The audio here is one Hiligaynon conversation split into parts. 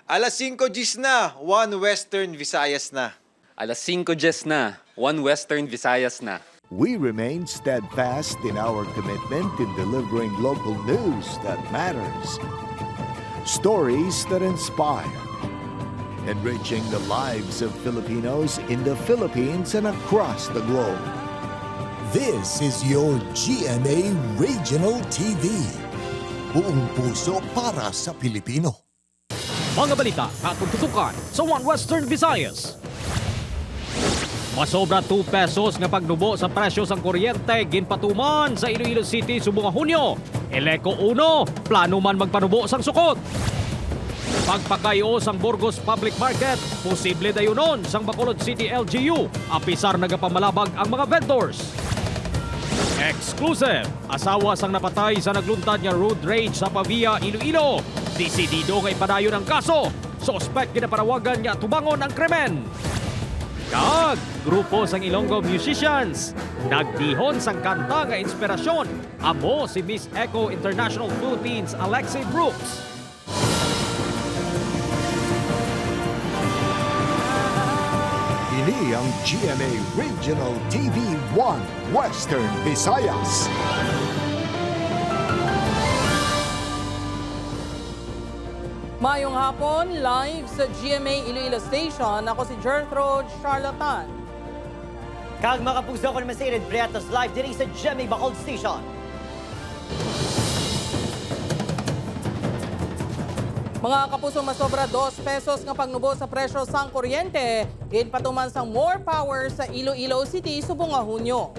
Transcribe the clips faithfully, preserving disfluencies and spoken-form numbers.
Alas singko diyes na, One Western Visayas na. Alas singko diyes na, One Western Visayas na. We remain steadfast in our commitment in delivering local news that matters, stories that inspire, enriching the lives of Filipinos in the Philippines and across the globe. This is your G M A Regional T V. Buong puso para sa Pilipino. Mga balita nga atong tutukan sa One Western Visayas. Masobra two pesos nga pagnubo sa presyo sang kuryente ginpatuman sa Iloilo City subong nga Hunyo. Eleco uno, plano man magpanubo sang sukot. Pagpakayo sang Burgos Public Market, posible dayunon sang Bacolod City L G U, apisar nagapamalabag ang mga vendors. Exclusive! Asawa sang napatay sa nagluntad nga road rage sa Pavia, Iloilo, desidido nga ipadayon ang kaso. Suspek ginapanawagan nga atubangon ang krimen. Kag grupo sang Ilonggo Musicians nagdihon sang kanta nga inspirasyon, amo si Miss Echo International Philippines, Alexei Brooks. Ini ang G M A Regional T V One Western Visayas. Mayong hapon, live sa G M A Iloilo Station. Ako si Gertrude Charlatan. Kag mga kapuso, ako naman si Red Breatos, live diri sa G M A Bacolod Station. Mga kapuso, masobra dos pesos nga pagnubo sa presyo sang kuryente ginpatuman sang More Power sa Iloilo City subong nga Hunyo.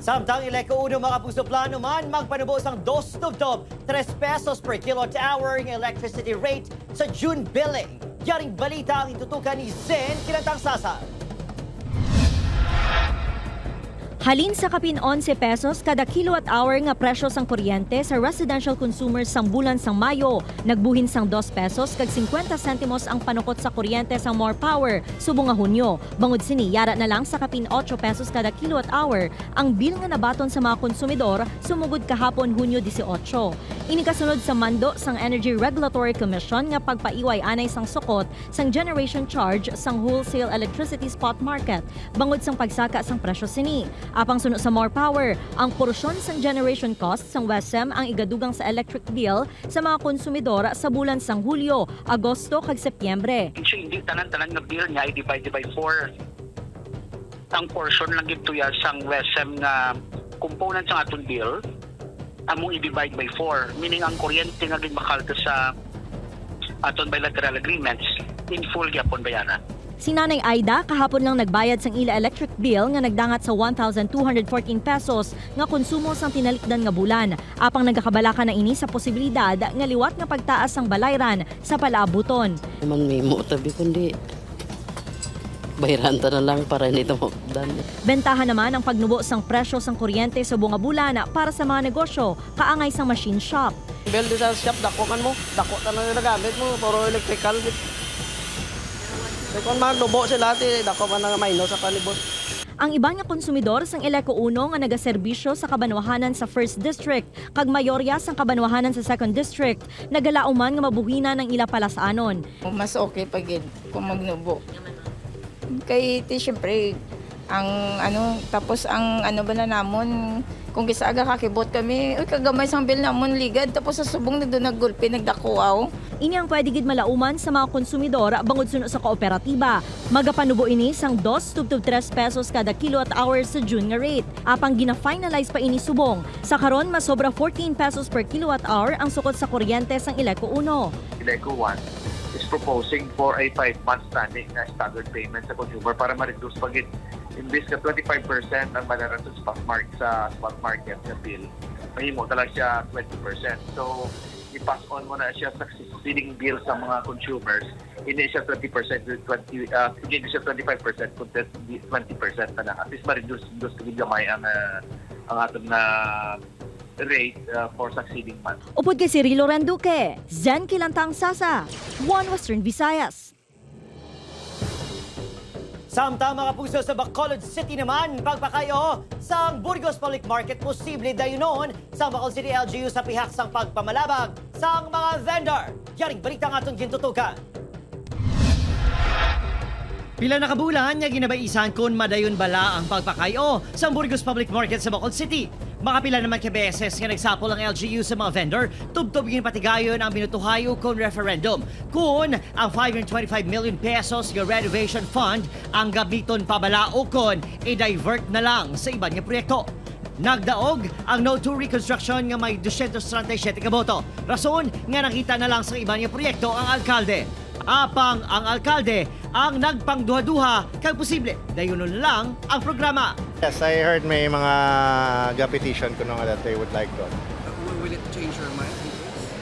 Samtang Eleco uno, mga kapuso, plano man magpanubo sang dos tubtob tres pesos per kilowatt hour nga electricity rate sa June billing. Yaring balita ang itutukan ni Zen Kinatang Sasa. Halin sa kapin onse pesos kada kilowatt hour nga presyo sang kuryente sa residential consumers sang bulan sang Mayo, nagbuhin sang dos pesos kag singkwenta sentimos ang panukot sa kuryente sang More Power subong nga Hunyo. Bangod sini, yara na lang sa kapin otso pesos kada kilowatt hour ang bill nga nabaton sa mga konsumidor sumugod kahapon, Hunyo dieciocho. Ini kasunod sa mando sang Energy Regulatory Commission nga pagpaiway anay sang sukot sang generation charge sang wholesale electricity spot market bangod sang pagsaka sang presyo sini. Apang suno sa More Power, ang porsyon sang generation cost sang WESM ang igadugang sa electric bill sa mga konsumidor sa bulan sang Hulyo, Agosto, kag Setyembre. Hindi tanan-tanan nga bill niya i-divide by four. Ang portion lang gid tuya sang WESM nga component sang aton bill, among i-divide by four, meaning ang kuryente nga ginbakal ta sa aton bilateral agreements, in full gyapon bayaran. Si Nanay Aida kahapon lang nagbayad sang ila electric bill nga nagdangat sa one thousand two hundred fourteen pesos nga konsumo sang tinalikdan nga bulan. Apang nagakabalaka na ini sa posibilidad nga liwat nga pagtaas sang balayran sa palaabuton. Mang mimo tabi kundi bayran ta na lang para hindi ta maupdan. Bentaha naman ang pagnubo sang presyo sang kuryente subong nga bulan para sa mga negosyo, kaangay sang machine shop. Bill di sa shop, dako man mo. Dako tanan yung nagamit mo, puro electrical. Kung magnubo sila, ti dako man ang minus sa palibot. Ang iban nga konsumidor sang Eleco uno nga nagaserbisyo sa kabanwahanan sa First District kag mayorya sang kabanwahanan sa Second District, nagalaom man nga mabuhinan ang ila palasanon. Mas okay pa gid kung magnubo. Kay ti, syempre, ang ano, tapos ang ano ba na namon, kung kisa aga kakibot kami, uy, kagamay sang bill namon ligad, tapos sa subong nagdo naggulpi, nagdakuaw. Ini ang pwede gid malauman sa mga konsumidor bangod suno sa kooperatiba. Magapanubo ini sang dos tubtob tres pesos kada kilowatt hour sa June nga rate. Apang gina-finalize pa ini subong. Sa karon, masobra fourteen pesos per kilowatt hour ang sukot sa kuryente sang Eleco uno. Eleco one is proposing for a five months running na staggered payment sa consumer para ma-reduce pa gid. Imbis nga twenty-five percent ang madarat sa spot mark-, sa spot market nga bill, mahimo na lang siya twenty percent. So, i-pass on mo na siya sa succeeding bill sa mga consumers. Hindi siya twenty percent, twenty, ah, hindi siya twenty-five percent, kung twenty percent na lang. At least ma-reduce, reduce kami gamay ang, ah, ang aton nga rate, ah, for succeeding month. Upod kay Cirilo Randuque, Zen Kilantang Sasa, One Western Visayas. Samtang mga puso sa Bacolod City naman, pagpakayo sang Burgos Public Market posible dayunon sa Bacolod City L G U sa pihak sang pagpamalabag sang mga vendor. Yaring balita nga aton gintutukan. Pila na ka bulan nga ginabaisan kon madayon bala ang pagpakayo sang Burgos Public Market sa Bacolod City. Makapila naman ka beses nga nagsapol ang L G U sa mga vendor tubtob ginpatigayon ang binutuhayo kon referendum kon ang five hundred twenty-five million pesos nga renovation fund ang gamiton pa bala o kon i-divert na lang sa iban nga proyekto. Nagdaog ang No to Reconstruction nga may dosyentos treinta y siete ka boto, rason nga nakita na lang sa iban nga proyekto ang alkalde. Apang ang alkalde ang nagpangduha-duha kag posible dayunon lang ang programa. Yes, I heard may mga ga-petition kuno nga that they would like to. Will, will it change your mind?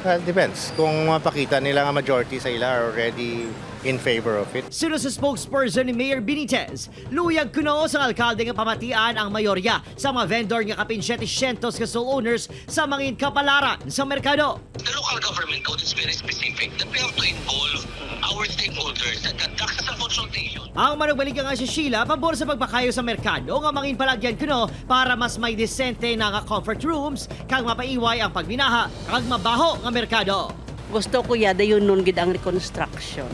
Well, depends. Kung mapakita nila nga majority sa ila are already in favor of it. Suno sa spokesperson ni Mayor Benitez, luyag kuno sang alkalde nga pamatian ang mayorya sa mga vendor nga kapin siyete syentos ka stall owners sa mangin kapalaran sa merkado. The local government code is very specific that we have to involve our stakeholders at conduct sa consultation. Ang manugbalik nga si Sheila pabor sa pagpakayo sa merkado nga mangin palagyan kuno para mas may disente na nga comfort rooms kag mapaiway ang pagbinaha kag mabaho nga merkado. Gusto ko ya dayunon gid ang reconstruction.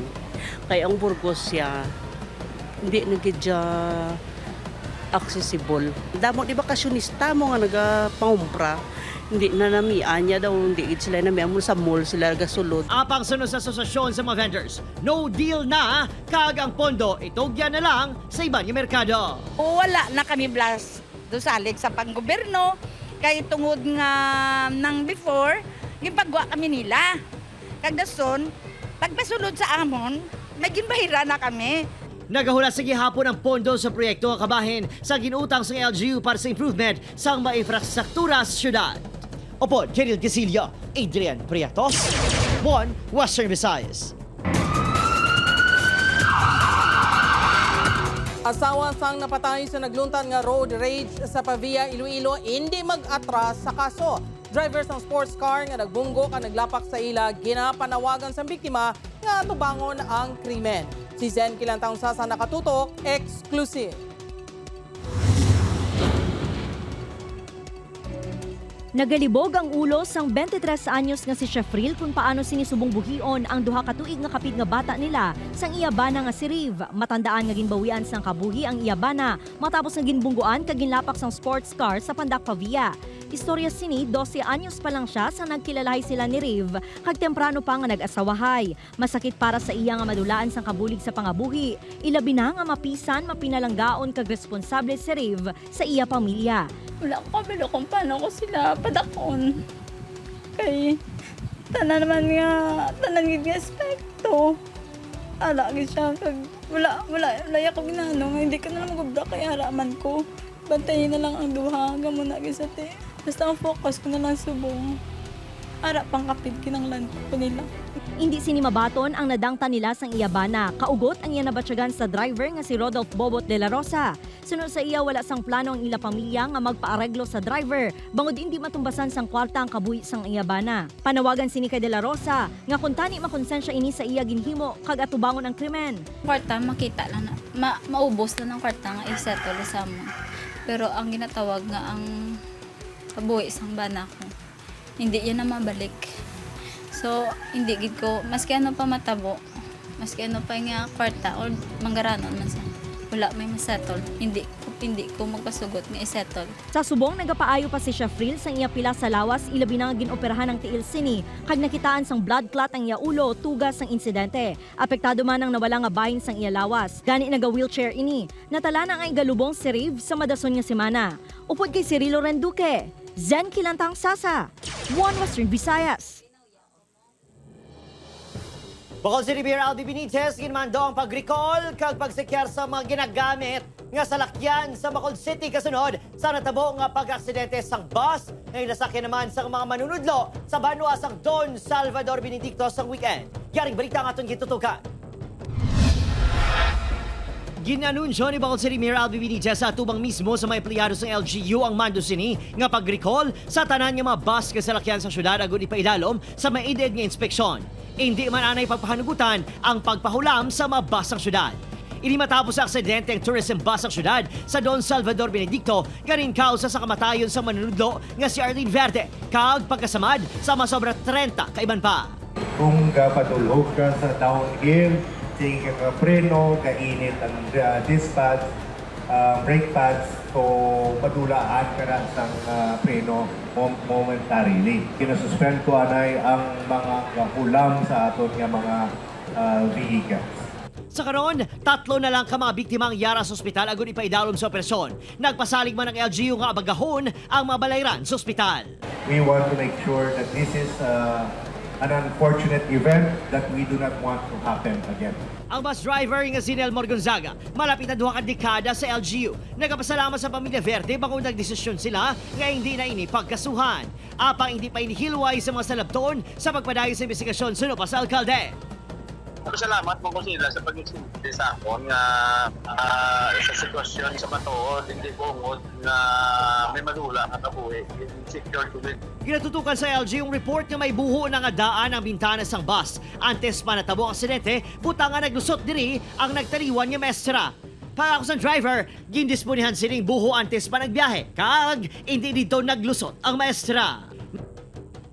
Kay ang Burgos ya, hindi na gid siya accessible. Damo di bakasyonista mo nga nagapangumpra. Hindi na namian niya daw, hindi gid sila namian mo sa mall sila gasulod. Apang suno sa asosasyon sa mga vendors, no deal na kag ang pondo itugyan na lang sa iban nga merkado. Wala na kami blas do salig sa panggobyerno kay tungod nga nang before ginpagwa kami nila. Kag dason pagpasulod sa amon, may ginbahira na kami. Nagahula sa gihapon ang pondo sa proyekto nga kabahin sa ginutang sa L G U para sa improvement sang mga infrastruktura sa syudad. Upod kay Neil Casillo, Adrian Prieto, One Western Visayas. Asawa sang napatay sa nagluntan nga road rage sa Pavia, Iloilo, indi mag-atras sa kaso. Driver sang sports car nga nagbunggo kag naglapak sa ila, ginapanawagan sang biktima nga atubangon ang krimen. Si Zen Kilantang Sasa, nakatutok, exclusive. Nagalibog ang ulo sang twenty-three anyos nga si Shefril kon paano sini subong buhion ang duha ka tuig nga kapid nga bata nila sang iya bana nga si Riv. Matandaan nga ginbawian sang kabuhi ang iya bana matapos nga ginbungguan kag ginlapak sang sports car sa Pandak Pavia. Istorya sini, dose anyos pa lang sia sa nagkilalahay sila ni Riv kag temprano pa nga nag-asawahay. Masakit para sa iya nga madulaan sang kabulig sa pangabuhi, ilabi na nga mapisan, mapinalanggaon kag responsable si Riv sa iya pamilya. Wala ko kabalo kung paano ko sila padakon. Kay tanan naman nga, tanan gid nga aspekto. Ara gid siya kag wala, wala, wala ako ginano nga hindi ka na lang magubra kay ara man ko. Bantayi na lang ang duha, hanggang mo na gid sa ti. Basta ang focus ko na lang subong. Ara pang kapit kinanglan ko nila. Indi sini mabaton ang nadangtan nila sang iya bana. Kaugot ang iya nabatyagan sa driver nga si Rodolph Bobot de la Rosa. Suno sa iya, wala sang plano ang ila pamilya nga magpaareglo sa driver, bangod indi matumbasan sang kwarta ang kabuhi sang iya bana. Panawagan sini kay de la Rosa nga kuntani makonsensya ini sa iya ginhimo kag atubangon ang krimen. Kwarta, makita lang na, ma-, maubos lang ang kwarta nga i-settle sa mo. Pero ang ginatawag nga ang kabuhi sang bana ko, hindi yan na mabalik. So, hindi gid ko, maski ano pa matabo, maski ano pa nga kwarta, or manggaranon man sa, wala may masettle. Hindi ko, hindi ko magpasugot nga i-settle. Sa subong, nagapaayo pa si Shafril sang iya pila sa lawas, ilabi na nga gin-operahan ang tiil sini, kag nakitaan sang blood clot ang iya ulo tuga sang insidente. Apektado man ang nawala nga bahin sang iya lawas, gani naga-wheelchair ini. Natala na nga igalubong si Riv sa madason nga semana. Upod kay Cirilo Renduque, Zen Kilantang Sasa, One Western Visayas. Bohol City Mayor Albi Benitez ginmando ang pag-recall kag pagsekyar sa mga ginagamit nga salakyan sa Bacolod City kasunod sa natabo nga pag-aksidente sang bus nga ginasakyan naman sang mga manunudlo sa banwa sang Don Salvador Benedicto sang weekend. Yaring balita ang aton gitutukan. Gin-anunsyo ni Bohol City Mayor Albi Benitez sa atubang mismo sa mga empleyado sang L G U ang mando sini nga pag-recall sa tanan nga mga bus nga salakyan sa syudad agud ipaidalom sa maid-id nga inspeksyon. Indi man anay pagpahanugutan ang pagpahulam sa mga bus sang syudad. Ini matapos sa aksidente ang tourism bus sa syudad sa Don Salvador Benedicto, nga nangin kausa sa kamatayon sa manunudlo nga si Arlene Verde, kag pagkasamad sa masobra trenta ka iban pa. Kung gapadulhog ka sa downhill, sige ka kapreno, kainit ang, ah, disc pads, ah, brake pads, so madulaan ka na sang, ah, preno mom-, momentarily. Ginasuspend ko anay ang mga kahulam sa aton nga mga, ah, vehicles. Sa karon, tatlo na lang ka mga biktima ang yara sa ospital agud ipaidalom sa operasyon. Nagpasalig man ang L G U nga abagahon ang mga balayran sa ospital. We want to make sure that this is, uh, an unfortunate event that we do not want to happen again. Ang bus driver nga si Nelmor Gonzaga, malapit na duha ka dekada sa L G U. Nagapasalamat sa pamilya Verde bangod nagdesisyon sila nga hindi na ini pagkasuhan. Apang hindi pa ini hilway sa mga salabton sa pagpadayon sa imbestigasyon suno pa sa alkalde. Salamat man ko sila sa pag-extend sa akon nga, ah, sa sitwasyon sa matuod, hindi ko ungod nga may madula nga kabuhi, secure ko din. Ginatutukan sa L G U ang report nga may buho na nga daan ang bintana sang bus antes pa natabo ang aksidente, butang nga naglusot diri ang nagtaliwan nga maestra. Pag-ako sang driver, gindisponihan sining buho antes pa nagbiyahe, kag hindi didto naglusot ang maestra.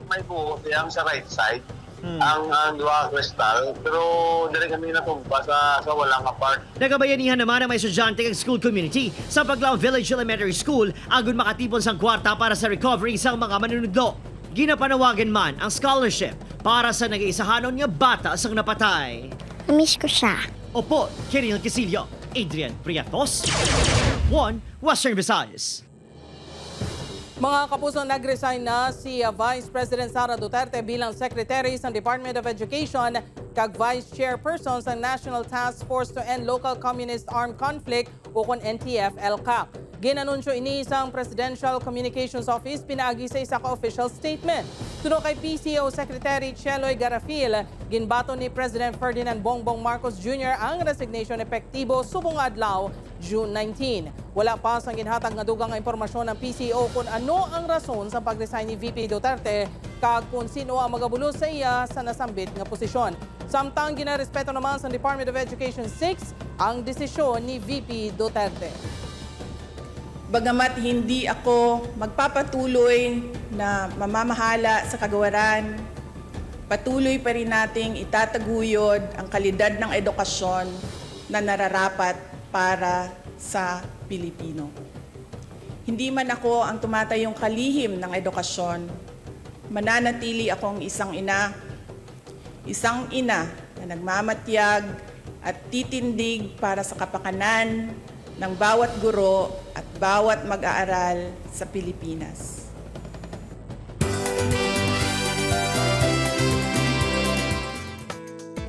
May buho siyang sa right side. Ang, ang duha ka kristal, pero diri kami natumba sa, sa wala nga part. Nagabayanihan naman ang mga estudyante kag school community sa Paglaom Village Elementary School agud makatipon sang kwarta para sa recovery sang mga manunudlo. Ginapanawagan man ang scholarship para sa nagaisahanon nga bata sang napatay. Namiss ko siya. Opo, Kiril Quisillo, Adrian Priatos, One Western Visayas. Mga kapuso, nag-resign na si, uh, Vice President Sara Duterte bilang Secretary sa Department of Education kag Vice Chairperson sa National Task Force to End Local Communist Armed Conflict, ukon N T F L CAC. Ginanunsyo ini sang Presidential Communications Office pinaagi sa isa ka official statement. Suno kay P C O Secretary Cheloy Garafil, ginbaton ni President Ferdinand Bongbong Marcos Junior ang resignation epektibo subong nga adlaw, June nineteen. Wala pa sang ginhatag nga dugang nga impormasyon ang P C O kon ano ang rason sa pag-resign ni V P Duterte kag kon sino ang magabulos sa iya sa nasambit nga posisyon. Samtang ginarespeto naman sa Department of Education six ang desisyon ni V P Duterte. Bagamat hindi ako magpapatuloy na mamamahala sa kagawaran, patuloy pa rin nating itataguyod ang kalidad ng edukasyon na nararapat para sa Pilipino. Hindi man ako ang tumatayong kalihim ng edukasyon, mananatili akong isang ina, isang ina na nagmamatyag at titindig para sa kapakanan ng bawat guro at bawat mag-aaral sa Pilipinas.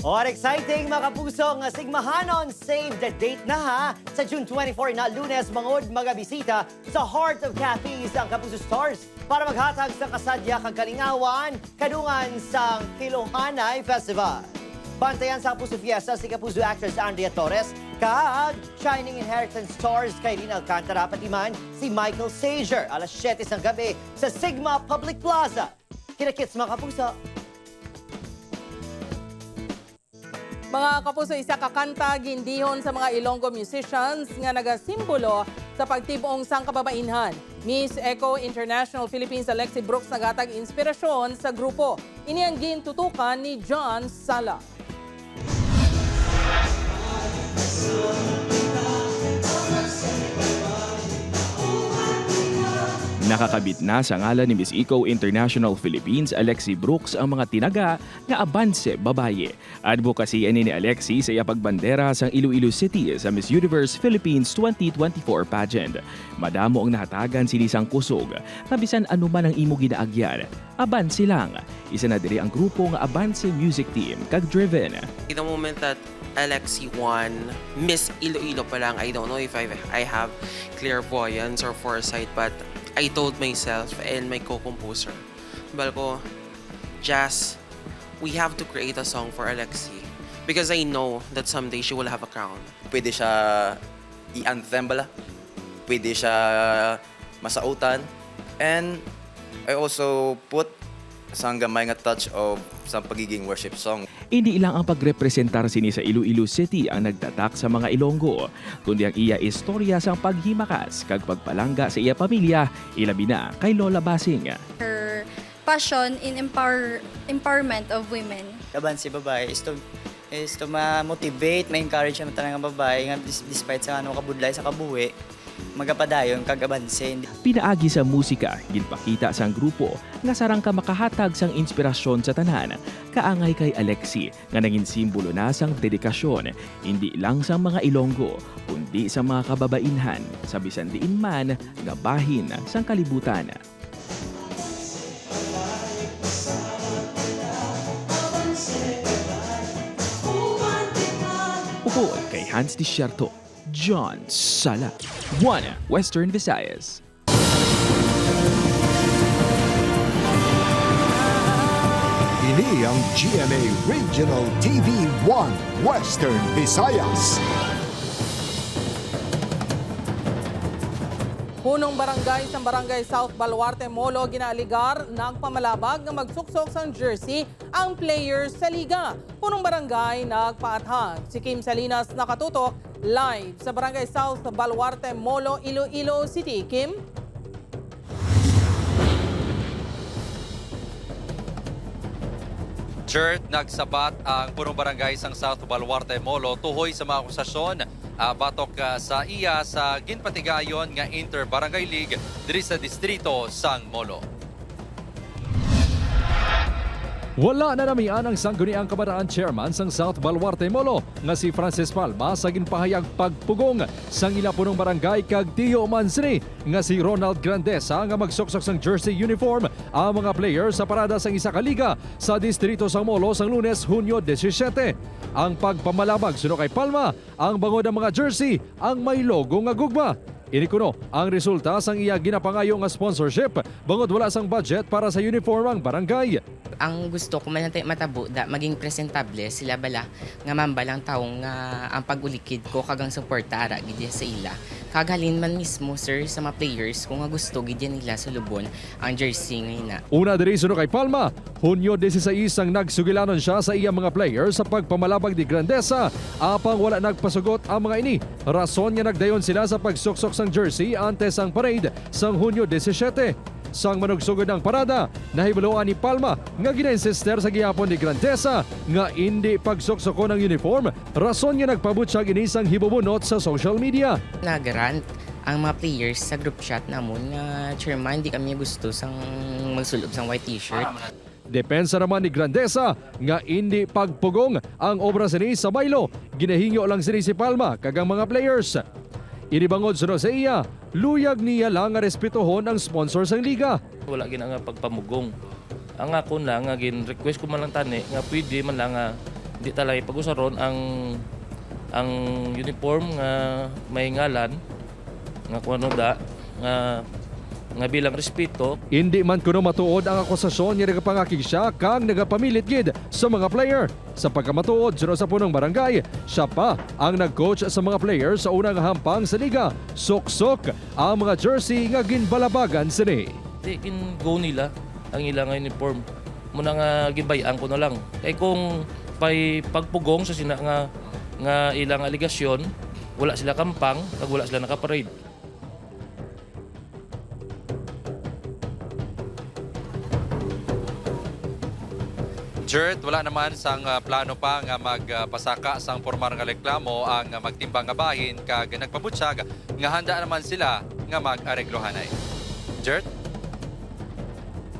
What exciting, mga kapuso, nga sigmahanon, save the date na ha! Sa June twenty-four na Lunes, mangod magabisita sa Heart of Cafes ang Kapuso Stars para maghatag sa kasadya kag kalingawan kadungan sang Tilohanay Festival. Bantayan sa Kapuso Fiesta si Kapuso actress Andrea Torres kag Shining Inheritance Stars Kyrene Alcantara, pati man si Michael Sager, alas siyete sang gabi sa Sigma Public Plaza. Kita-kits, mga kapuso! Mga kapuso, isa ka kanta gindihon sa mga Ilonggo musicians nga nagasimbolo sa pagtib-ong sang kababainhan. Miss Echo International Philippines Alexi Brooks naghatag inspirasyon sa grupo. Ini ang gintutukan ni John Sala. Nakakabit na sa ngalan ni Miss Eco International Philippines, Alexi Brooks, ang mga tinaga nga abanse babayi. Advocacy ini ni Alexi sa iya pagbandera sang Iloilo City sa Miss Universe Philippines twenty twenty-four pageant. Madamo ang nahatagan sini sang kusog nga bisan ano man ang imo ginaagyan, abanse lang. Isa na diri ang grupo nga Abanse Music Team kag Driven. The moment that Alexi won Miss Iloilo pa lang, I don't know if I, I have clairvoyance or foresight, but I told myself and my co-composer, bal ko, Jazz, we have to create a song for Alexi because I know that someday she will have a crown. Pwede siya i-anthem bala. Pwede siya masautan. And I also put Sang gamay nga touch of sa pagiging worship song. Indi lang ang pagrepresentar sini sa Iloilo City ang nagtatak sa mga Ilonggo, kundi ang iya istorya sang paghimakas kag pagpalangga sa iya pamilya, ilabi na kay Lola Basing. Her passion in empower, empowerment of women. Kaban si babae is to, is to ma-motivate, ma-encourage ang tanan nga babae nga dis- despite sa ano kabudlay sa kabuhi, magapadayon kag abanse. Pinaagi sa musika, ginpakita sang grupo nga sarang ka makahatag sang inspirasyon sa tanan, kaangay kay Alexi nga nangin simbolo na sang dedikasyon, indi lang sa mga Ilonggo, kundi sa mga kababainhan sa bisan diin man nga bahin sang kalibutan. Upod kay Hans Desierto, John Sala, One Western Visayas. Ini ang G M A Regional T V One Western Visayas. Punong barangay sang Barangay South Baluarte, Molo, ginaaligar nagpamalabag nga magsuksok sang jersey ang players sa liga. Punong barangay nagpaathag. Si Kim Salinas nakatutok live sa Barangay South Baluarte, Molo, Iloilo City. Kim? Jert, nagsabat ang punong barangay sang South Baluarte, Molo tuhoy sa mga akusasyon, ah, batok, ah, sa iya sa ginpatigayon nga Inter-Barangay League diri sa distrito sang Molo. Wala na namian ang Sangguniang Kabataan Chairman sang South Baluarte, Molo nga si Francis Palma sa ginpahayag pagpugong sang ila punong barangay kag tiyo man sini nga si Ronald Grandesa nga magsuksok sang jersey uniform ang mga player sa parada sang isa ka liga sa distrito sang Molo sang Lunes, Hunyo disisiete. Ang pagpamalabag suno kay Palma ang bangod ang mga jersey ang may logo nga gugma. Ini kuno ang resulta sang iya ginapangayo nga sponsorship bangod wala sang budget para sa uniform ang barangay. Ang gusto ko man natay matabo da maging presentable sila bala nga mambal ang tawo nga ang pag-ulikid ko kag ang suporta ara gid sa ila. Kag halin man mismo, sir, sa mga players ko nga gusto gid nila sulubon ang jersey nga ina. Una diri suno kay Palma, Hunyo disisais ang nagsugilanon siya sa iya mga player sa pagpamalabag ni Grandesa, apang wala nagpasugot ang mga ini. Rason nga nagdayon sila sa pagsuksok sang jersey antes sang parade sang Hunyo disisiete. Sang manugsugod ang parada, nahibaluan ni Palma nga gina-insister sa gihapon ni Grandesa nga indi pagsuksokon ang uniform, rason nga nagpabutyag ini sang hibubunot sa social media. Nag-rant ang mga players sa group chat namon nga, "Chairman, di kami gusto sang magsulob sang white t-shirt." Depensa naman ni Grandesa nga indi pagpugong ang obra sini sa baylo, ginahingyo lang sini si Palma kag ang mga players. Ini bangod suno sa iya, luyag niya lang nga respetohon ang sponsor sang liga. Wala gina nga pagpamugong. Ang akon lang nga gin-request ko man lang tani nga pwede man lang nga di ta lang ipag-usaron ang ang uniform nga may ngalan nga kung ano da nga nga bilang respeto. Indi man kuno matuod ang akusasyon nga nagapangakig siya kag nagapamilit gid sa mga player. Sa pagkamatuod suno sa punong barangay, siya pa ang nag-coach sa mga player sa una nga hampang sa liga. Suksok ang mga jersey nga ginbalabagan sini. Di gin-go nila ang ila nga uniform. Muna nga gibay-an ko na lang. Kay kung pay pagpugong sa sina nga nga ilang aligasyon, wala sila kampang kag wala sila nakaparade. Jert, wala naman sang ah, plano pa nga magpasaka sang pormal nga reklamo ang ah, magtimbang nga bahin kag nagpabutyag nga handa naman sila nga mag-areglohanay. Jert?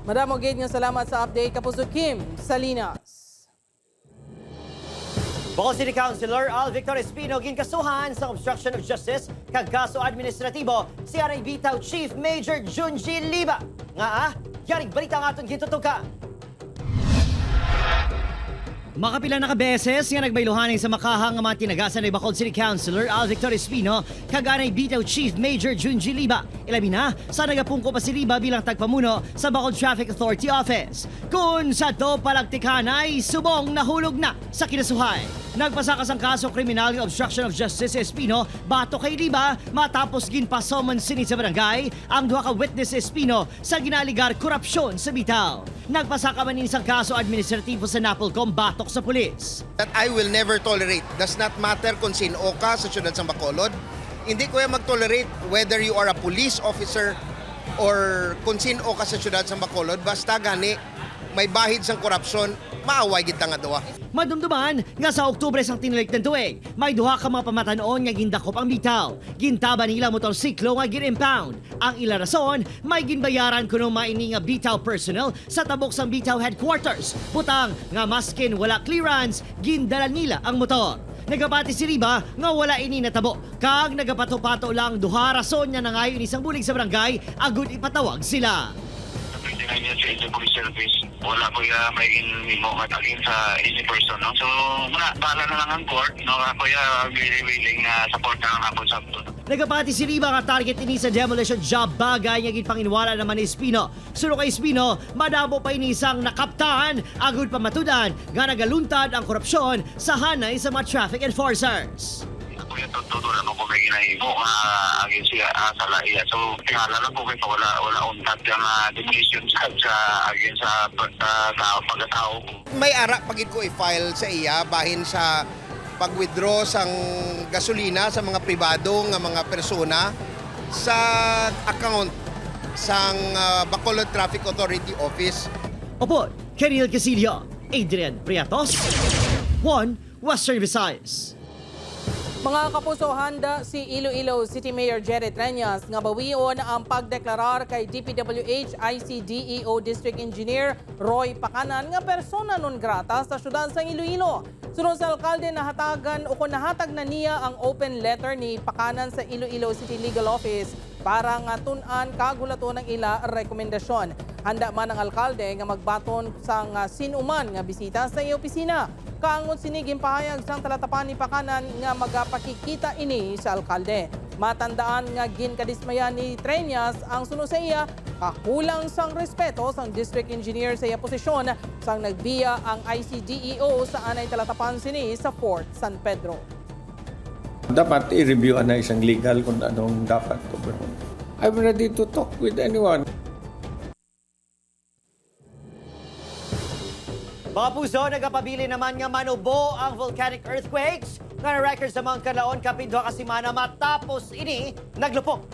Madamo gid nga salamat sa update, Kapuso Kim Salinas. Bohol City Councilor Al Victor Espino ginkasuhan sa obstruction of justice kag kaso administratibo si Anay Bitaw Chief Major Junji Liba. Ngaa? Yarig balita ang aton gintutukan. Makapila na ka beses nga nagbayluhanay sa makahang nga mga tinagasan ni Bacolod City Councilor Al Victor Espino kag Anay Bitaw Chief Major Junji Liba. Ilabi na sa nagapungko pa si Liba bilang tagpamuno sa Bacolod Traffic Authority Office. Kun sa to palagtikanay, subong nahulog na sa kinasuhay. Nagpasaka sang kaso kriminal nga obstruction of justice si Espino batok kay Riba matapos ginpasummon sini sa barangay ang duha ka witness si Espino sa ginaaligar korupsyon sa bitaw. Nagpasaka man ini sang kaso administratibo sa NAPOLCOM batok sa pulis. That I will never tolerate. Does not matter kung sin-o ka sa siyudad sang Bacolod. Hindi ko yan mag-tolerate whether you are a police officer or kung sin-o ka sa siyudad sang Bacolod. Basta gani may bahid sang korupsyon, maaway gid ta nga duha. Madumduman nga sa Oktubre sang tinalikdan tuig, may duha ka mga pamatan-on nga gindakop ang bitaw. Gintaban nila motorsiklo nga gin-impound. Ang ila rason, may ginbayaran kuno man ini nga bitaw personnel sa tabok sang bitaw headquarters. Butang nga maskin wala clearance, gindala nila ang motor. Nagapati si Riba nga wala ini natabo, kag nagapatupato lang duha rason nga nangayo ini sang bulig sa barangay agud ipatawag sila. Pwede na niya sa inyo police service. Wala ko ya may ginhimo nga tagin sa any person, no? So, muna, bahala na lang ang court, no? Ako ya very willing nga support na lang ako sa Nagapati si Riba nga target ini sa demolition job, bagay nga ginpanginwala naman ni Espino. Suno kay Espino, madamo pa ini sang nakaptan agud pamatud-an nga nagaluntad ang korupsyon sa hanay sa mga traffic enforcers. Ako ya, totoo lang ako kay ginahimo nga agin siya, ah, sala iya. So, tingala lang ko kay wala, wala untat ang, ah, demolition sa, sa agin sa pag-, ah, sa pagkatao ko. May ara pa gid ko i-file sa iya bahin sa pag-withdraw sang gasolina sa mga pribado nga mga persona sa account sang, ah, Bacolod Traffic Authority Office. Opo, Keriel Casillo, Adrian Priatos, One Western Visayas. Mga kapuso, handa si Iloilo City Mayor Jerry Treñas nga bawion ang pagdeklarar kay D P W H I C D E O District Engineer Roy Pacanan nga persona non grata sa siyudad sang Iloilo. Suno sa alkalde, nahatagan o kon nahatag na niya ang open letter ni Pacanan sa Iloilo City Legal Office para nga tun-an kag hulaton ang ila rekomendasyon. Handa man ang alkalde nga magbaton sang, ah, sin-o man nga bisita sa iya opisina. Kaangod sini, ginpahayag sang talatapan ni Pacanan nga magapakikita ini sa alkalde. Matandaan nga ginkadismayan ni Treñas ang suno sa iya kakulang sang respeto sang district engineer sa iya posisyon sang nagbiya ang I C D E O sa anay talatapan sini sa Fort San Pedro. Dapat i-review na isang legal kung anong dapat. I'm ready to talk with anyone. Mga puso, nagapabilin naman nga manubo ang volcanic earthquakes nga na-record sa Mount Kanlaon kapin duha ka semana matapos ini naglupok.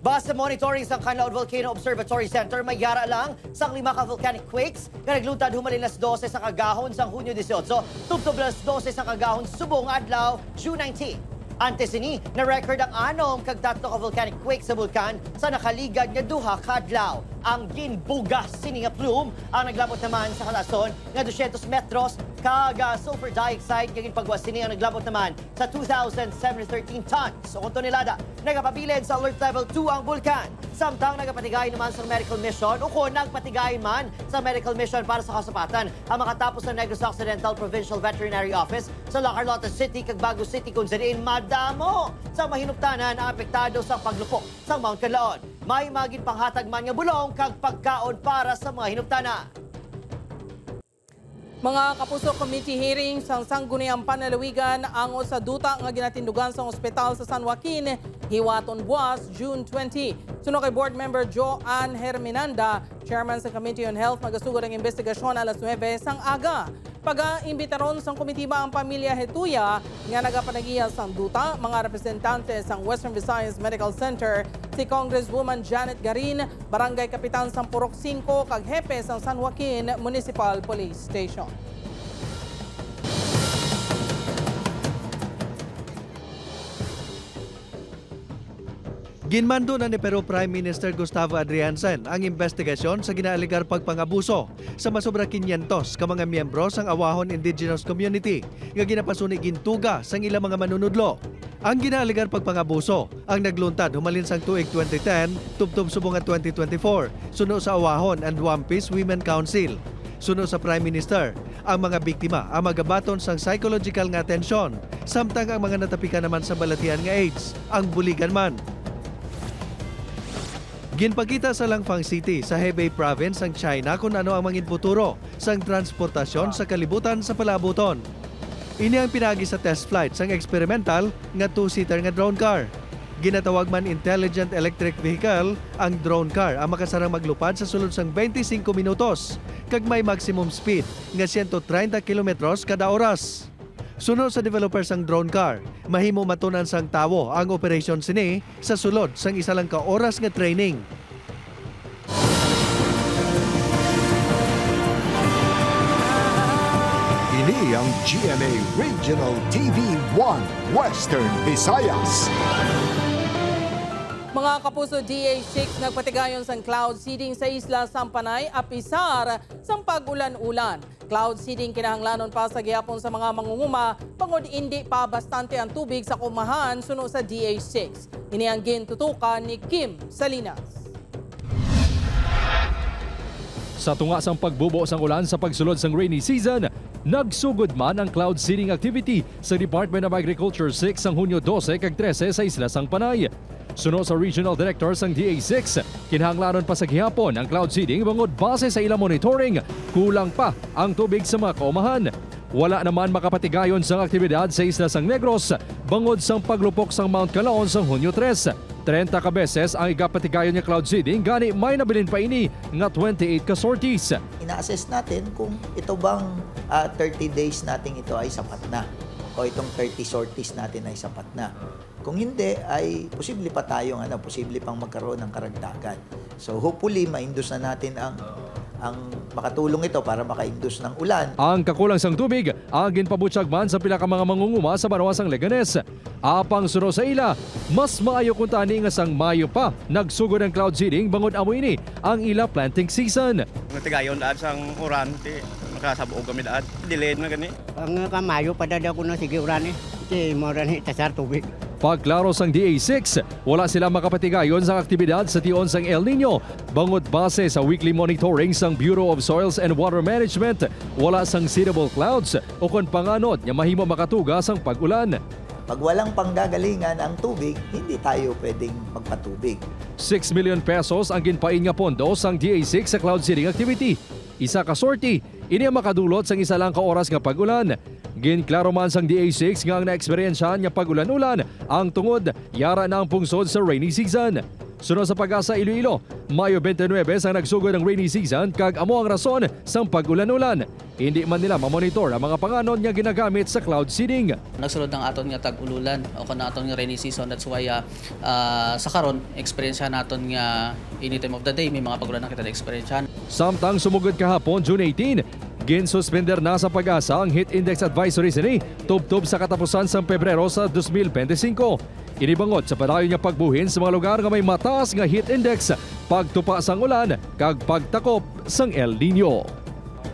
Base sa monitoring sa Kanlaon Volcano Observatory Center, may yara lang sang lima ka volcanic quakes nga nagluntad humalin las dose sa kagahon sang Hunyo dieciocho tubtob las dose sa kagahon subong nga adlaw, June nineteen. Antes sini, na-record ang anom kag tatlo ka volcanic quake sa bulkan sa nakaligad nga duha ka adlaw. Ang ginbugas sini nga plume ang naglabot naman sa kalason nga dosyentos metros, kag, ah, sulfur dioxide nga ginpagwas sini ang naglabot naman sa two thousand seven hundred thirteen tons o kon tonelada nagapabilin sa alert level two ang bulkan. Samtang nagapatigay naman sa medical mission o kon nagpatigay man sa medical mission para sa kasapatan ang makatapos sa Negros Occidental Provincial Veterinary Office sa La Carlota City kag Bago City, kung sa diin madamo sa mahinuptanan ang apektado sa paglupok sa Mount Kanlaon. May mga ginpanghatag man nga bulong kag pagkaon para sa mga hinuptanan. Mga kapuso, committee hearing sang Sangguniang Panlalawigan ang usa duta nga ginatindugan sang ospital sa San Joaquin hiwaton buas, June twenty. Suno kay Board Member Joanne Herminanda, Chairman sa Committee on Health, magasugod ang imbestigasyon alas nuebe sang aga. Pagaimbitaron sang komitiba ang pamilya Hetuya nga nagapanagiya sang duta, mga representante sang Western Visayas Medical Center, si Congresswoman Janet Garin, Barangay Kapitan sang Purok singko, kag hepe sang San Joaquin Municipal Police Station. Ginmando na ni Peru Prime Minister Gustavo Adrianzan ang imbestigasyon sa ginaalegar pagpangabuso sa masobra kinyentos ka mga miyembro sang Awahon Indigenous Community nga ginapasuni gintuga sang ila mga manunudlo. Ang ginaalegar pagpangabuso ang nagluntad humalin sang tuig twenty ten tubtob subong nga twenty twenty-four suno sa Awahon and Wampis Women Council. Suno sa Prime Minister, ang mga biktima ang magabaton sang psychological nga atensyon, samtang ang mga natapikan naman sa balatian nga AIDS ang buligan man. Ginpakita sa Langfang City sa Hebei Province sang China kon ano ang mangin futuro sang transportasyon sa kalibutan sa palaabuton. Ini ang pinaagi sa test flight sang experimental nga two-seater nga drone car. Ginatawag man intelligent electric vehicle ang drone car, ang makasarang maglupad sa sulod sang twenty-five minutos kag may maximum speed nga siyento treinta kilometros kada oras. Suno sa developer sang drone car, mahimo matun-an sang tawo ang operasyon sini sa sulod sang isa lang ka oras nga training. Ini ang G M A Regional T V one Western Visayas. Mga kapuso, D A six nagpatigayon sang cloud seeding sa isla sang Panay apisar sang pag-ulan-ulan. Cloud seeding kinahanglanon pa sa gihapon sa mga mangunguma bangod indi pa bastante ang tubig sa kaumahan suno sa D A six. Ini ang gintutukan ni Kim Salinas. Sa tunga sang pagbubo sang ulan sa pagsulod sang rainy season, nagsugod man ang cloud seeding activity sa Department of Agriculture six sang Hunyo dose kag trese sa isla sang Panay. Suno sa Regional Director sang D A six, kinahanglanon pa sa gihapon ang cloud seeding bangod base sa ila monitoring, kulang pa ang tubig sa mga kaumahan. Wala naman makapatigayon sang aktibidad sa isla sang Negros bangod sang paglupok sang Mount Kalaon sang Hunyo tres. Treinta ka beses ang igapatigayon nga cloud seeding, gani may nabilin pa ini nga twenty-eight ka sorties. Ina-assess natin kung ito bang ah, thirty days natin ito ay sapat na o itong thirty sorties natin ay sapat na. Kung hindi, ay posible pa tayong ano, posible pang magkaroon ng karagdagan. So hopefully, ma-induce na natin ang ang makatulong ito para maka-induce ng ulan. Ang kakulang sang tubig ang ginpabutyag man sa pila ka mga mangunguma sa banwa sang Leganes. Apang suno sa ila, mas maayo kuntani nga sang Mayo pa nagsugod ang cloud seeding bangod amo ini ang ila planting season. Natigayon daan sang uran, ti makasab-og kami daan. Delayed na gani. Ang kamayo pa dada ko na sige uran eh. Ti mura ni tasar tubig. Pagklaro sang D A six, wala sila makapatigayon sang aktibidad sa tion sang El Niño, bangod base sa weekly monitoring sang Bureau of Soils and Water Management, wala sang seedable clouds ukon panganod nga mahimo makatuga sang pag-ulan. Pag walang panggagalingan ang tubig, hindi tayo pwedeng magpatubig. Six million pesos ang ginpain nga pondo sang D A six sa cloud seeding activity. Isa ka sortie, ini ang makadulot sang isa lang ka oras nga pag-ulan. Ginklaro man sang D A six nga ang naeksperyensyahan nga pag-ulan-ulan ang tungod yara na ang pungsod sa rainy season. Suno sa PAGASA Iloilo, Mayo twenty-nine sang nagsugod ang rainy season kag amo ang rason sang pag-ulan-ulan. Hindi man nila mamonitor ang mga panganod nga ginagamit sa cloud seeding. Nagsulod ang aton nga tag-ululan o kon aton nga rainy season. That's why ah, ah, sa karon, eksperyensyahan naton nga any time of the day may mga pag-ulan na kita na-eksperyensyahan. Samtang sumugod kahapon, June eighteen, ginsuspender na sa PAGASA ang heat index advisory sini tubtob sa katapusan sang Pebrero sa dos mil bente singko. Ini bangod sa padayon nga pagbuhin sa mga lugar nga may mataas nga heat index, pagtupa sang ulan, kag pagtakop sang El Niño.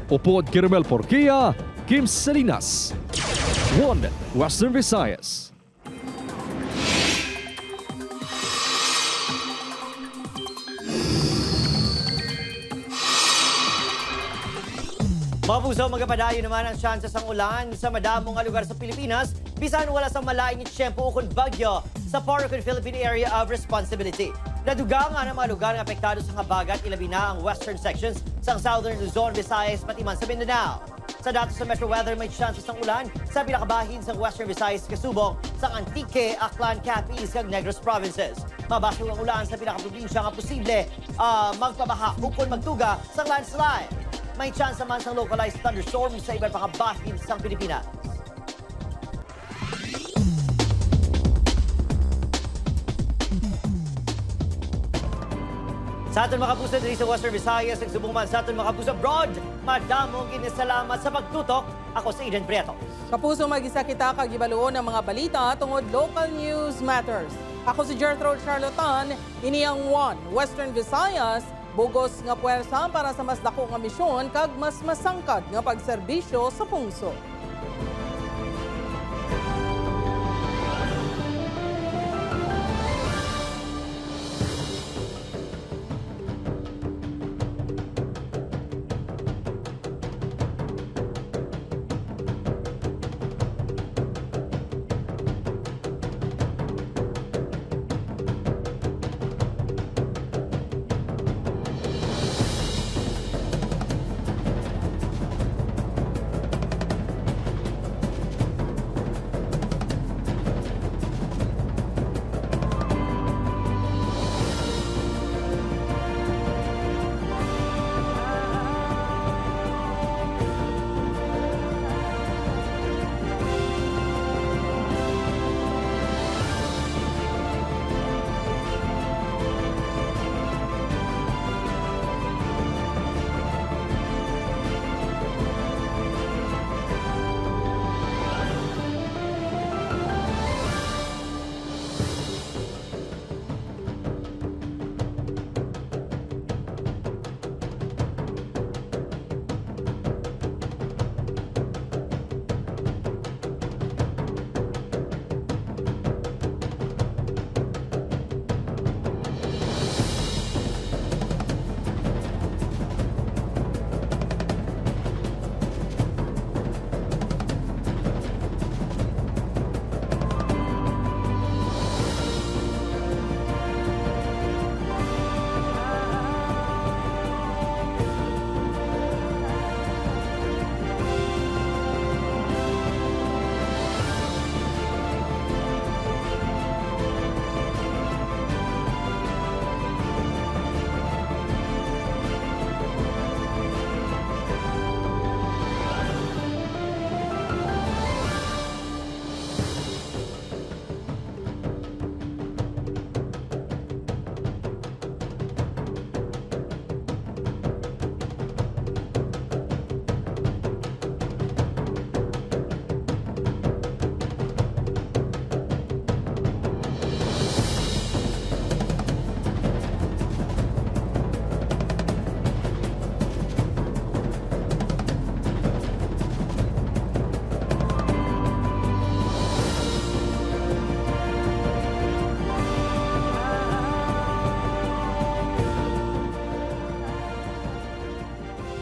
Upod kay Romel Porquia, Kim Salinas, One Western Visayas. Mapuso, magapadayon naman ang tsansa sang ulan sa madamo nga lugar sa Pilipinas, bisan wala sa malain nga tiyempo ukon bagyo sa PAROCON Philippine Area of Responsibility. Nadugangan ang mga lugar nga apektado sang habagat, ilabi na ang western sections sang Southern Luzon, Visayas, pati man sa Mindanao. Sa datos sa Metro Weather, may tsansa sang ulan sa pila ka bahin sang Western Visayas, kasubong sang Antique, Aklan, Capiz, kag Negros Provinces. Mabasol ang ulan sa pila ka probinsya nga posible, ah, magpabaha ukon magtuga sang landslide. May tsansa man sang localized thunderstorm sa iban pa nga bahin sang Pilipinas. Sa aton mga kapuso diri sa Western Visayas, nagsubong man sa aton mga kapuso abroad, madamo gid nga salamat sa pagtutok. Ako si Eden Prieto. Kapuso, mag-isa kita kag hibaluon ang mga balita tungod local news matters. Ako si Jethro Charlatan, ini ang One Western Visayas, bugos nga puwersa para sa mas dako nga misyon kag mas masangkad nga pagserbisyo sa pungsod.